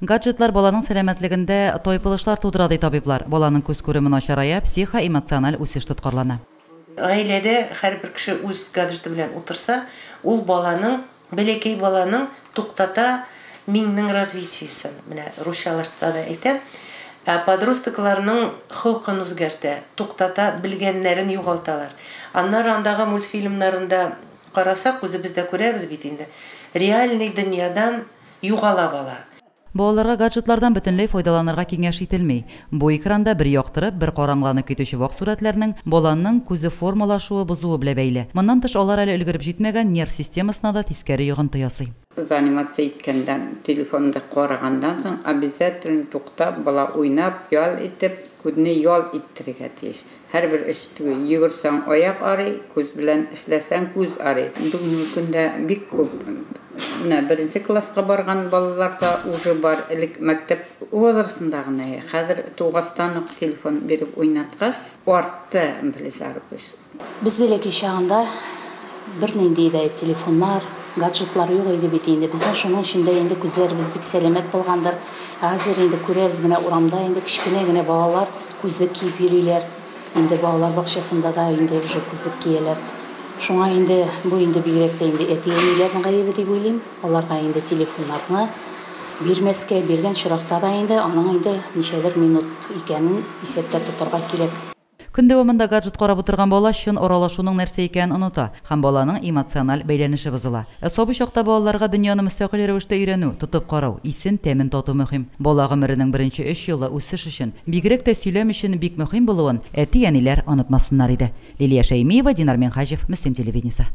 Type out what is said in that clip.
Гаджетлар баланың сәламәтлегендә тайпылышлар тудыра, ди табиблар. Баланың күз күреме начарая, психоэмоциональ үсеш тоткарлана. Гаиләдә һәрбер кеше үз гаджеты белән утырса, ул баланың, бәләкәй баланың туктата миңнең развитиесен. Менә русчалашта да әйтәм. Ә подростокларның холкын үзгәртә, туктата, белгәннәрен югалталар. Аннары андагы мультфильмнарында карасак, үзебез дә күрәбез бит инде, реальный дөньядан югала бала. Балаларга гаджетлардан бөтенләй файдаланырга киңәш ителми. Бу экранда бер яктырып, бер караңгыланып китүче вак сурәтләрнең баланың күзе формалашуы бозуы белән бәйле. Моннан тыш, алар әле өлгереп җитмәгән нерв системасына да тискәре йогынты ясый. Заниматься иткәндән, телефонда караганнан соң обязательно туктап, бала уйнап, ял итеп, күзне ял иттерергә тиеш. Һәрбер эш түгел, йөгерсәң аяк арый, күз белән эшләсәң күз арый. Бүгенге көндә бик күп менә беренче класска барган балалар да уже бар. Элек мәктәп возрастында гына, хәзер тугастан ук телефон биреп уйнаткач, артты близорукость. Без бәләкәй чагында бернинди дә телефоннар, гаджетлар юк иде бит инде. Безнең шуның өчен дә инде күзләребез бик сәламәт булгандыр. Хәзер инде күрәбез, менә урамда инде кечкенә генә балалар күзлек киеп йөриләр. Инде балалар бакчасында да инде уже күзлек кияләр. Шуңа инде бу инде бигрәк тә инде әти-әниләрнең гаебе дип уйлыйм. Аларга инде телефоннарны бирмәскә, биргән очракта да инде аның инде ничәдер минут икәнен исәптә тотарга кирәк. Көн дәвамында гаджет карап утырган бала чын аралашуның нәрсә икәнен оныта һәм баланың эмоциональ бәйләнеше бозыла. Ә сабый чакта балаларга дөньяны мөстәкыйль рәвештә өйрәнү, тотып карау, исен, тәмен тату мөһим. Бала гомеренең беренче өч елы үсеш өчен, бигрәк тә сөйләм өчен бик мөһим булуын әти-әниләр онытмасыннар иде. Лилия Шәймиева, Динар Минһаҗев, Мөслим телевидениесе.